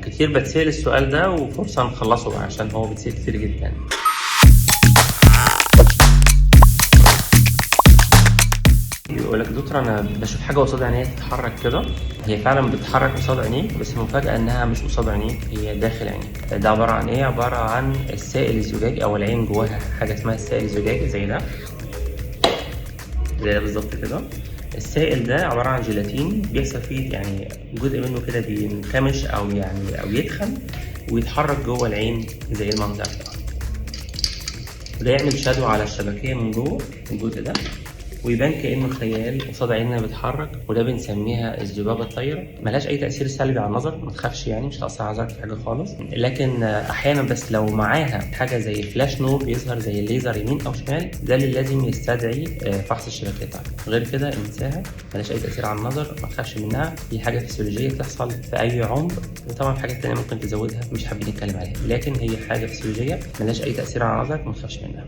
كتير بتسأل السؤال ده وفرصة نخلصه بقى عشان هو بيتسأل كتير جدا. يقول لك دكتور انا بشوف حاجة قصاد عينيا تتحرك كده، هي فعلا بتتحرك قصاد عينيك، بس المفاجاة انها مش قصاد عينيك، هي داخل عينيك. ده عبارة عن ايه؟ عبارة عن السائل الزجاجي، او العين جواها حاجة اسمها السائل الزجاجي زي ده، زي ده بالظبط كده. السائل ده عبارة عن جيلاتين بيحصل فيه يعني جزء منه كده بينكمش او يعني او يتخن ويتحرك جوه العين زي المنظر ده، وده يعمل shadow على الشبكيه من جوه الجزء ده، ويبان كأنه خيال قصاد عيننا بيتحرك، وده بنسميها الذبابة الطايرة. ملهاش أي تأثير سلبي على النظر، ما تخافش يعني مش هتأثر على نظرك في حاجة خالص، لكن أحيانا بس لو معاها حاجة زي فلاش نور بيظهر زي الليزر يمين أو شمال، ده اللي لازم يستدعي فحص الشبكية بتاعتك. غير كده انساها، ملهاش أي تأثير على النظر، ما تخافش منها، دي حاجة فسيولوجية بتحصل في أي عمر، وطبعا في حاجات تانية ممكن تزودها مش حابين نتكلم عليها، لكن هي حاجة فسيولوجية ملهاش أي تأثير على نظرك، ما تخافش منها.